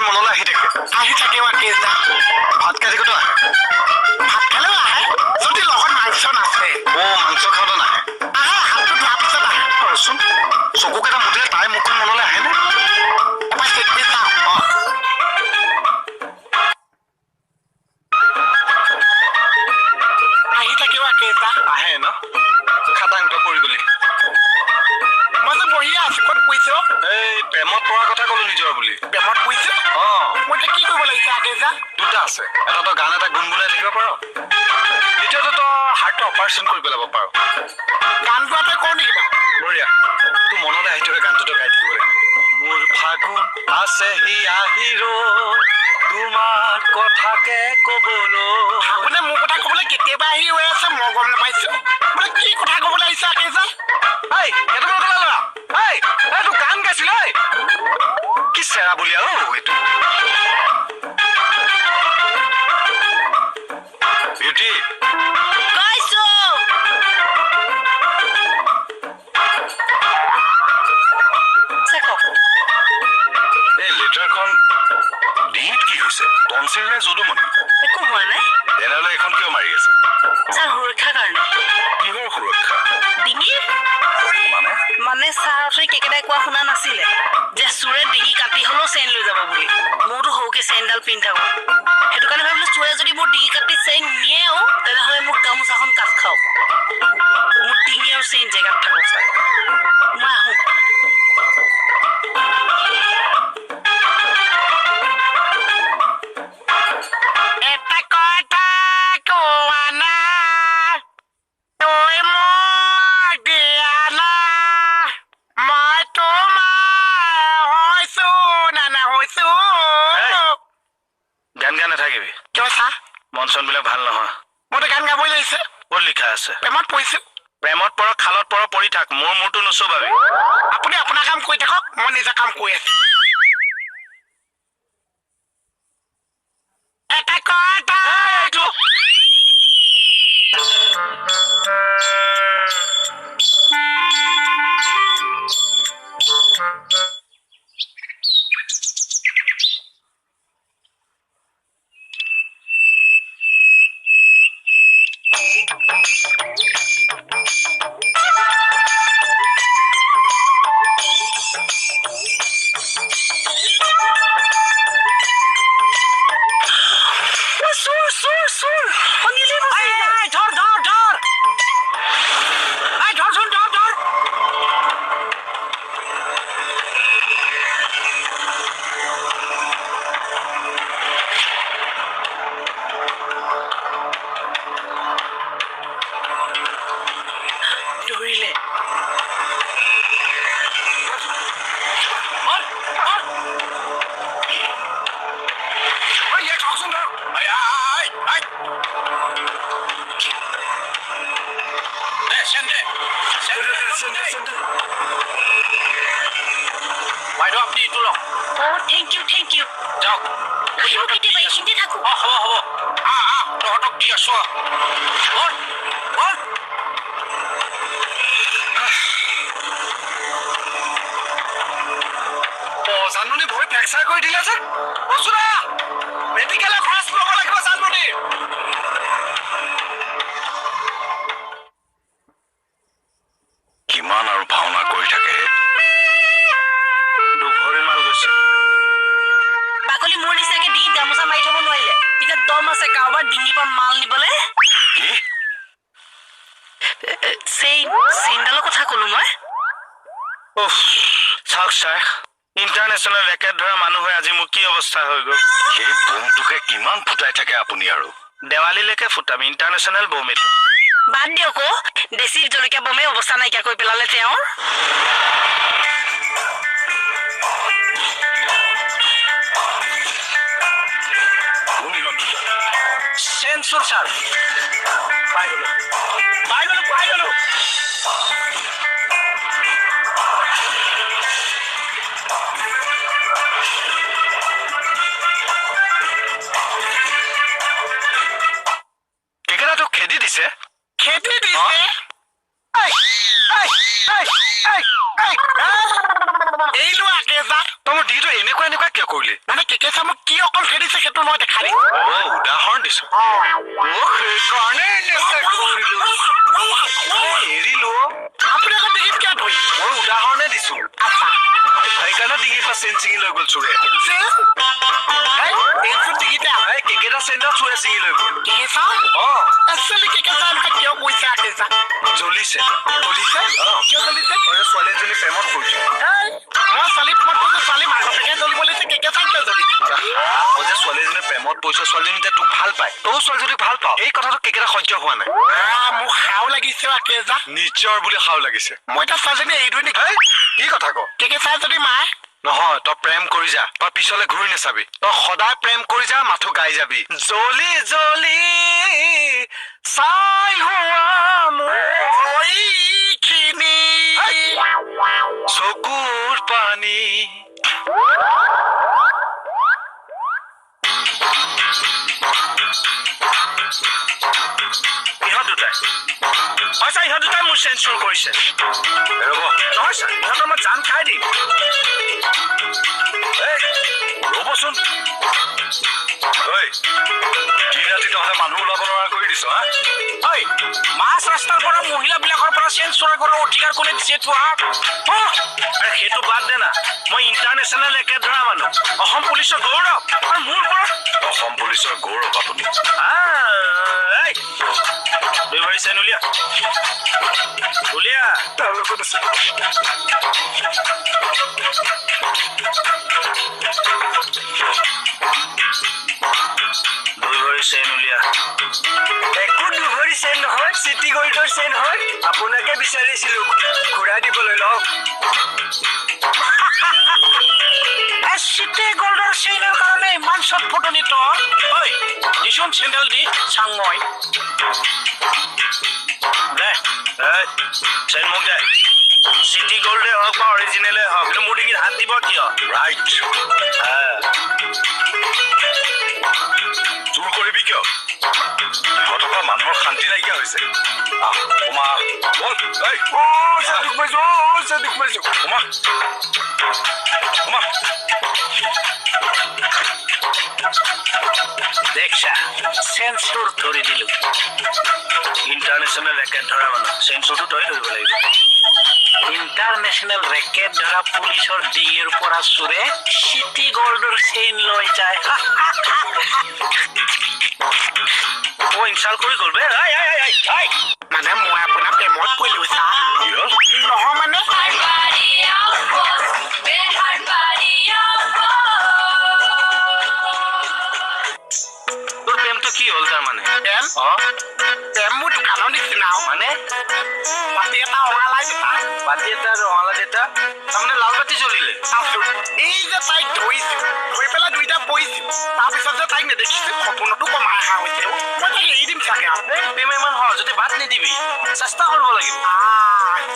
মনলৈ আহি থাকে। আহি থাকে আকেজা। ভাত খাই থাকোঁতে আহে? ভাত খালেও আহে, যদি লগত মাংস নাছে। অ, মাংস খাওঁতে নাহে? আহে, হাতটো ধোৱাৰ পিছত আহে। ৰচোন, চকুকেইটা মুদিলে তাইৰ মুখখন মনলৈ আহেনে? এবাৰ চেক দি চাওঁ। অ। আহি থাকিব আকেজা। আহে ন? খাটাং, তই পৰি গলি। মই যে বহিয়ে আছো, ক'ত পৰিছ? এই প্ৰেমত পৰা কথা ক'লো নিজৰ বুলি। প্ৰেমত পৰিছ? অ। মই এতিয়া কি কৰিব লাগিছে আকেজা? দুটা আছে। এটা তই গান এটা গুণগুণাই থাকিব পাৰ, দ্বিতীয়টো তই হাৰ্টটো অপাৰেশ্যন কৰি পেলাব পাৰ। গান গোৱাটোৱে কওঁ নেকি বাৰু? বঢ়িয়া, তোৰ মনলৈ আহি থকা গানটো তই গাই থাকিব লাগিব। মোৰ ফাগুন আছেহি আহি ৰৈ, তোমাৰ কথাকে ক'বলৈ। ফাগুনে মোৰ কথা ক'বলৈ কেতিয়াবা আহি ৰৈ আছে, মই গম নাপাইছো। বোলে কি কথা ক'বলৈ আহিছে আকেজা? এই, এইটো নকলা ল'ৰা। এই, এইটো গান গাইছিল। ঐ, কি চেৰা বলিয়া অ এইটো। বিউটি। গৈছো। ছাৰ, কওক। এই লেটাৰখন ডিঙিত কি হৈছে? টনচিল নে যদুমণি? একো হোৱা নাই। তেনেহ'লে এইখন কিয় মাৰি আছে? ছাৰ, সুৰক্ষাৰ কাৰণে। কিহৰ সুৰক্ষা? ডিঙিৰ। মানে? মানে ছাৰ, অথনি কেকেদাই কোৱা শুনা নাছিলে যে চোৰে ডিঙি কাটি হ'লেও চেইন লৈ যাব বুলি? মোৰতো সৰুকে চেইনডাল পিন্ধি থাকো, সেইটো কাৰণে ভাবিলো চোৰে যদি মোৰ ডিঙি কাটি চেইন নিয়েও, তেনেহ'লে মোৰ গামোচাখন কাট খাওক, মোৰ ডিঙি আৰু চেইন জেগাত থাকক। ছাৰ, মই আহোঁ। এটা কথা কোৱা না, তই মোক দিয়া না, মই তোমাৰ হৈছো না না হৈছো। এই। গান গাই নাথাকিবি। কিয় ছাৰ? মন চনবিলাক ভাল নহয়। মইতো গান গাবই লাগিছে। ক'ত লিখা আছে? প্ৰেমত পৰিছো। প্ৰেমত পৰ, খালত পৰ, পৰি থাক, মোৰ মূৰটো নুচুবাবি। আপুনি আপোনাৰ কাম কৰি থাকক, মই নিজৰ কাম কৰি আছো। এটা কথা এইটো ঐ, চোৰ চোৰ চোৰ! অ, নিলে এই, এই, ধৰ ধৰ ধৰ, এই ধৰচোন, ধৰ ধৰ। ধৰিলে। ঐ, ইয়াক ধৰচোন, ধৰ। এই, এই, এই, দে, চেন দে। চেন দে, চেন দে, চেন দে। বাইদেউ, আপুনি এইটো লওক। অ, thank U, thank U. যাওক। আহিব কেতিয়াবা, এইখিনিতে থাকো। অ, হ'ব হ'ব। আহ আহ, তহঁতক দি আছো। আহ, বল বল। অ, জানমণি ভৰি ফ্ৰেকচাৰ কৰি দিলে যে। বচুদা, মেডিকেলৰ খৰচ ল'ব লাগিব জানমণিৰ। কিমান আৰু ভাওনা কৰি থাকে? দুভৰি মাল গৈছে। বাকলি মোৰ নিচিনাকে ডিঙিত গামোচা মাৰি থব নোৱাৰিলে, তেতিয়া দম আছে কাৰোবাৰ ডিঙিৰ পৰা মাল নিবলে? কি? চেইন, চেইনডালৰ কথা ক'লো মই। উফ, চাওক ছাৰ, ইণ্টাৰনেশ্যনেল ৰেকেট ধৰা মানুহ হৈ আজি মোৰ কি অৱস্থা হৈ গ'ল। সেই বোমটোকে কিমান ফুটাই থাকে আপুনি আৰু? দেৱালীলৈকে ফুটাম, ইণ্টাৰনেশ্যনেল বোম এইটো। বাদ দিয়ক অ, দেশী জলকীয়া বমে অৱস্থা নাইকিয়া কৰি পেলালে তেওঁৰ। কোন ইহঁত দুটা? চেঞ্চুৰ ছাৰ, পাই গলো, পাই গলো, পাই গলো। কেকেৰা, তোক খেদি দিছে। খেদি দিছে? এই, এই, এই, এই, এই, এই লোৱা কেজা। তই মোৰ ডিঙিটো এনেকুৱা এনেকুৱা এনেকুৱা কিয় কৰিলি? মানে কেকে ছাৰ মোক কি অকল খেদিছে সেইটো মই দেখাই দিছো। অ, উদাহৰণ দিছো। মোক সেইকাৰণে এনেকুৱা কৰিলো। এৰিলো। আপুনি আকৌ ডিঙিত কিয় ধৰি? মই উদাহৰণে দিছো। সেইকাৰণে ডিঙিৰ পৰা চেন ছিঙি লৈ গ'ল চোৰে। ডিঙিতে কেকেটা চেনডাল চোৰে ছিঙি লৈ গ'ল। কেকে ছাৰ? অ। একচুৱেলি কেকে ছাৰ এনেকুৱা কিয় কৈছে আকে ছাৰ? জ্বলিছে। জ্বলিছে? কিয় জ্বলিছে? ছোৱালী এজনী প্ৰেমত পৰিছে। মই ছোৱালী প্ৰেমত পৰিছো, ছোৱালী মাক বাপেকে জ্বলিব লাগিছে, কেকে ছাৰ কিয় জ্বলিছে? মই যে ছোৱালী এজনী প্ৰেমত পৰিছ, ছোৱালীজনী যে তোক ভাল পায়, তয়ো ছোৱালীজনীক ভাল পাওঁ, এই কথাটো কেকেটা সহ্য হোৱা নাই। মোক সাও লাগিছে আকে যা। নিজৰ বুলি সাও লাগিছে। মই এতিয়া ছোৱালীজনী এৰি দিওঁ নেকি? কি কথা ক? কেকে ছাৰ যদি মায়ে নহয়, তই প্ৰেম কৰি যা, তই পিছলে ঘূৰি নাচাবি, তই সদায় প্ৰেম কৰি যা, মাথো গাই যাবি। জ্বলি জ্বলি চাই হোৱা এইখিনি চকুৰ পানী। ইহঁত দুটাই, হয় ছাৰ, ইহঁত দুটাই মোৰ চেন চুৰ কৰিছে। ৰ'ব। নহয় ছাৰ, ইহঁতৰ মই জান খাই দিম। ৰ'বচোন। ঐ, দিন ৰাতি তহঁতে মানুহ ওলাব নোৱাৰা কৰি দিছ। হা? ঐ, মাছ ৰাস্তাৰ পৰা মহিলাবিলাকৰ পৰা চেন চোৰা কৰাৰ অধিকাৰ কোনে দিছে তোমাক? আৰে সেইটো বাদ দে না, মই ইণ্টাৰনেশ্যনেল ৰেকেট ধৰা মানুহ, অসম পুলিচৰ গৌৰৱ। আৰু মোৰ পৰা অসম পুলিচৰ গৌৰৱ আপুনি। দুই ভৰি চেন উলিয়া, উলিয়া। তাৰ লগত আছে। দুই ভৰি চেন উলিয়া। একো দুভৰি চেন নহয়, চিটি গল্ডৰ চেন হয়। আপোনাকে বিচাৰিছিলো ঘূৰাই দিবলৈ। লওক। চিটি গল্ডৰ চেইনৰ কাৰণে ইমান চটফটনি তই? ঐ, দিচোন চেণ্ডেল দি চাং মই। দে, চেন মোক দে। চিটি গল্ডে হওক বা অৰিজিনেলে হওক, কিন্তু মোৰ ডিঙিত হাত দিব কিয়? ৰাইট। চুৰ কৰিবি কিয়? ইহঁতৰ পৰা মানুহৰ শান্তি নাইকিয়া হৈছে। আহ, সোমা, বল। এই, অ ছাৰ, দুখ পাইছো। অ ছাৰ, দুখ পাইছো। সোমা, সোমা। দেখছা, চেঞ্চুৰ ধৰি দিলো। ইণ্টাৰনেশ্যনেল ৰেকেট ধৰা মানুহ, চেঞ্চুৰটো তই ধৰিব লাগিব। ইণ্টাৰনেশ্যনেল ৰেকেট ধৰা পুলিচৰ ডিঙিৰ পৰা চোৰে চিটি গল্ডৰ চেইন লৈ যায়। অ, ইনচাল্ট কৰি গ'ল বে। I I I I. মানে মই আপোনাৰ প্ৰেমত পৰিলো ছাৰ। কি হ'ল? নহয় মানে তোৰ প্ৰেমটো কি হ'ল তাৰমানে? প্ৰেম? অ। প্ৰেম মোৰ দোকানৰ নিচিনা আৰু। মানে? বাতি এটা ৰঙালাই দেতা। বাতি এটা ৰঙালা দেতা, তাৰমানে লাল বাতি জ্বলিলে। আছো এই যে তাইক ধৰিছো, ধৰি পেলাই দুইটা পৰিছো, তাৰপিছত যে তাইক নেদেখিছো, সপোনতো কমাই অহা হৈছে। মই তাইক এৰি দিম চাগে আৰু। এই প্ৰেম ইমান সহজতে বাদ নিদিবি, চেষ্টা কৰিব লাগিব।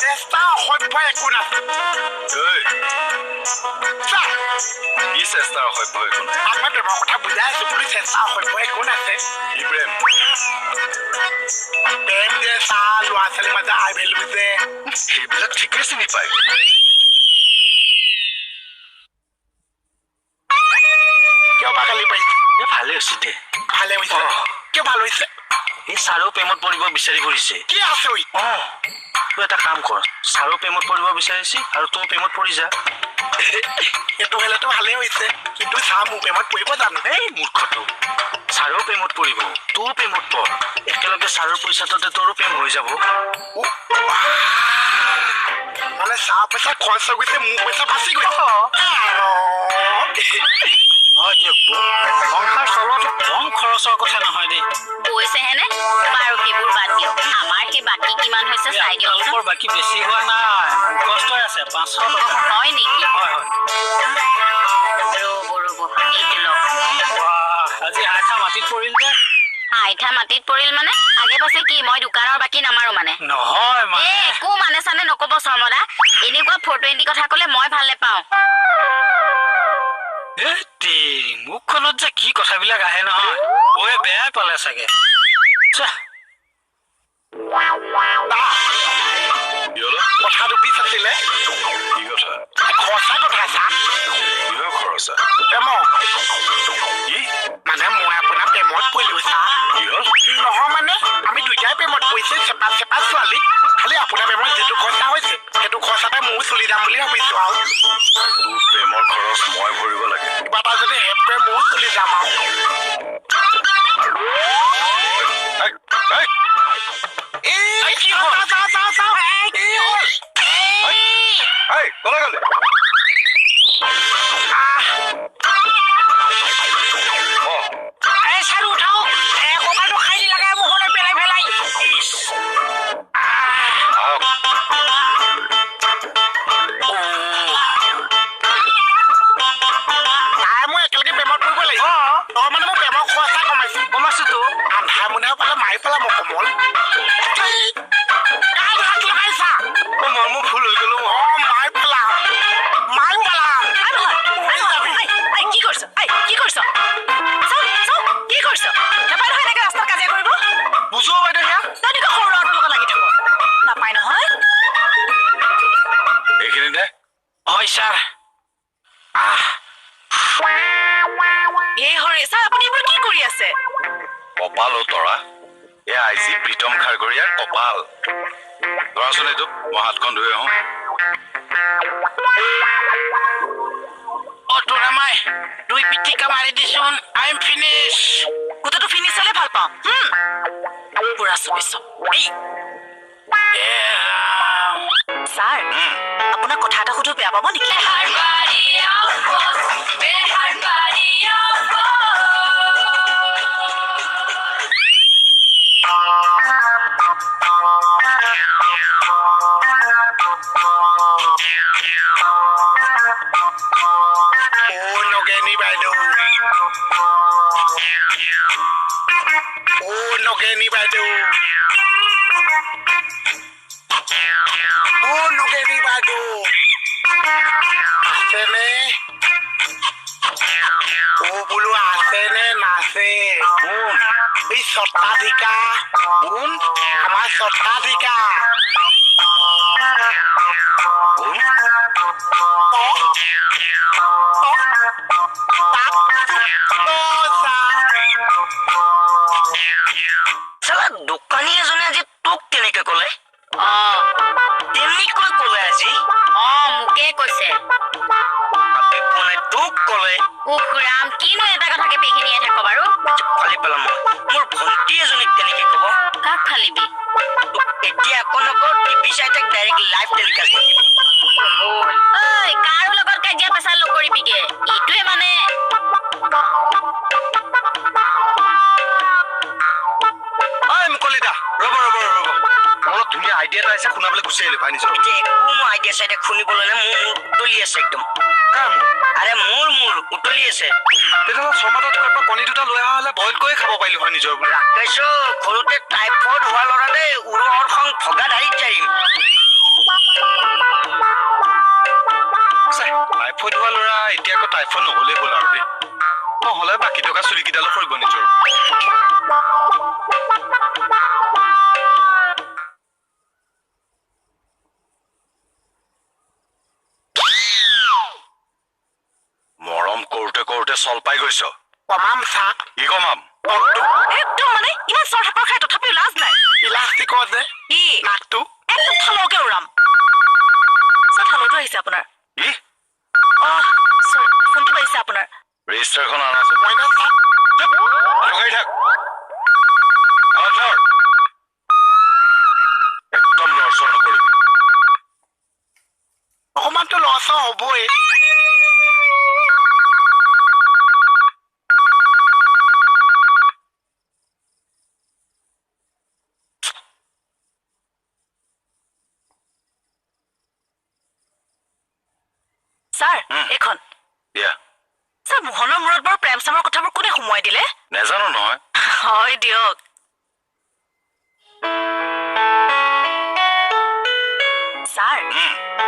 চেষ্টা অসভ্য একো নাছে। ঐ, ছাৰ। কি চেষ্টাৰ অসভ্য একো নাই? তাক মই প্ৰেমৰ কথা বুজাই আছো বোলো, চেষ্টা অসভ্য একো নাছে। কি প্ৰেম? প্ৰেম যে ছাৰ, ল'ৰা ছোৱালীৰ মাজত আই ভেলু যে। সেইবিলাক ঠিকেই চিনি পায়। কিয় বা গালি পাৰিছে? এই ভালে হৈছে দে। ভালে হৈছে? অ। কিয় ভাল হৈছে? এই ছাৰেও প্ৰেমত পৰিব বিচাৰি ফুৰিছে। কি আচৰিত! অ, তই এটা কাম কৰ, ছাৰেও প্ৰেমত পৰিব বিচাৰিছে আৰু তই প্ৰেমত পৰি যা। এইটো হ'লেতো ভালেই হৈছে, কিন্তু ছাৰ মোৰ প্ৰেমত পৰিব জানো? এই মূৰ্খটো, ছাৰেও প্ৰেমত পৰিব, তইও প্ৰেমত পৰ, একেলগে ছাৰৰ পইচাটোতে তোৰো প্ৰেম হৈ যাব। মানে ছাৰ পইচা খৰচ হৈ গৈছে, মোৰ পইচা বাচি গৈছে। হয় দিয়ক, সংসাৰ চলোৱাটো কম খৰচৰ কথা নহয় দেই। কৈছেহেনে? বাৰু সেইবোৰ বাদ দিয়ক, আমাৰ সেই বাকী কিমান হৈছে চাই দিয়কচোন। আপোনালোকৰ বাকী বেছি হোৱা নাই, মুখস্থই আছে 500 টকা। হয় নেকি? হয় হয়। ৰ'ব ৰ'ব, এইটো লওক। বাহ, আজি আইঠা মাটিত পৰিল যে। আইঠা মাটিত পৰিল মানে? আগে পাছে কি মই দোকানৰ বাকী নামাৰো মানে? নহয় মানে। এ একো মানে চানে নকব শৰ্মদা, এনেকুৱা 420 কথা কলে মই ভাল নেপাওঁ। মুখখনত যে কি কথাবিলাক আহে নহয়, বৌয়ে বেয়াই পালে চাগে। কথাটো পিছ আছিলে। কি কথা? খৰচা কথা চা। কিহৰ খৰচা? যাম বুলি ভাবিছো আৰু। তোৰ প্ৰেমৰ খৰচ মই ভৰিব লাগে। কিবা এটা যদি হেপে ময়ো চলি যাম আৰু। কপাল অ তৰা, এই I G Pritam খাৰঘৰীয়াৰ কপাল। ধৰাচোন এইটো, মই হাতখন ধুই আহোঁ। অ তোৰামাই, দুই পিটিকা মাৰি দিচোন। I am finish. গোটেইটো ফিনিছ হ'লে ভাল পাওঁ। পুৰা চুবিছ। ছাৰ, আপোনাক কথা এটা সুধো, বেয়া পাব নেকি? দোকানী এজনে আজি তোক কেনেকে কলে? তেনেকৈ কলে আজি? মোকে কৈছে। তোক কলে? উফ ৰাম, কিনো এটা কথাকে পেখিনিয়ে থাক বাৰু। ফালি পেলাম মই। মোৰ ভণ্টি এজনীক কেনেকে কব? কাক ফালিবি? এতিয়া আকৌ নকওঁ, টিভি চাই থাক, ডাইৰেক্ট লাইভ টেলিকাষ্ট দেখিবি। ঐ, কাৰো লগত কাজিয়া পেচাল নকৰিবিগে। এইটোৱে মানে মুকলিদা, ৰ'ব ৰ'ব ৰ'ব, মনত ধুনীয়া আইডিয়া এটা আহিছে, শুনাবলৈ গুচি আহিলো ভাই নিজৰ। এতিয়া একো মই আইডিয়া চাইডিয়া শুনিবলৈ নাই, মোৰ মূৰ উতলি আছে একদম। কাৰ মূৰ? আৰে মোৰ মূৰ উতলি আছে। তেতিয়াহ'লে শৰ্মাদাৰ দোকানৰ পৰা কণী দুটা লৈ অহা হ'লে বইল কৰি খাব পাৰিলো হয় নিজৰ বুলি। ৰাকেশ, সৰুতে টাইফইড হোৱা ল'ৰা দেই, উৰুৱৰ খং ভগা ঢাৰিত যাৰিম। টাইফইড হোৱা ল'ৰা এতিয়া আকৌ টাইফইড নহ'লেই হ'ল আৰু দেই, নহ'লে বাকী থকা চুলিকেইডালো সৰিব নিজৰ। মৰম কৰোঁতে কৰোঁতে চল পাই গৈছ। কমাম চা। কি কমাম? একদম মানে ইমান চৰ থাপৰ খাই তথাপিও লাজ নাই। ইলাষ্টিকৰ যে কি নাকটো একদম থালকে উৰাম। ছাৰ, থালটো আহিছে আপোনাৰ। কি? চৰি, ফোনটো বাজিছে আপোনাৰ। ৰেজিষ্টাৰখন আনাচোন। মই না চা। থাক, ধৰ। একদম লৰচৰ নকৰিবি। অকণমানতো লৰচৰ হ'বই। ছাৰ, এইখন দিয়া। ছাৰ, মোহনৰ মূৰত বাৰু প্ৰেম চেমৰ কথাবোৰ কোনে সোমোৱাই দিলে? নেজানো নহয়। হয় দিয়ক। ছাৰ,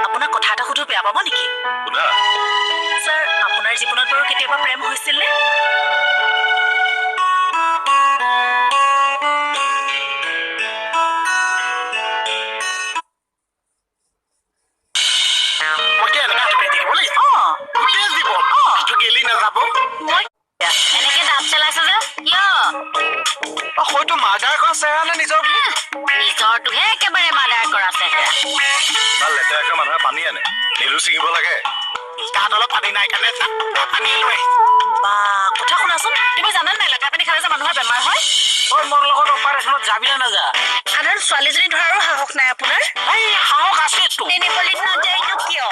আপোনাক কথা এটা সুধো, বেয়া পাব নেকি? সোধা। ছাৰ, আপোনাৰ জীৱনত বাৰু কেতিয়াবা প্ৰেম হৈছিল নে? হয়তো মাৰ্ডাৰ কৰা চেহেৰা নে নিজৰ? নিজৰটোহে একেবাৰে মাৰ্ডাৰ কৰা চেহেৰা। ইমান লেতেৰাকৈ মানুহে পানী আনে, নেলু ছিঙিব লাগে। তাত অলপ পানী নাই কাৰণে ছাৰ, মই পানী লৈ আহিছো। বা, কথা শুনাচোন, তুমি জানা নাই লেতেৰা পানী খালে যে মানুহৰ বেমাৰ হয়? ঐ, মোৰ লগত অপাৰেশ্যনত যাবি নে নাযা? সাধাৰণ ছোৱালীজনী ধৰাৰো সাহস নাই আপোনাৰ। এই, সাহস আছেতো। তেনেহ'লে নাযায়নো কিয়?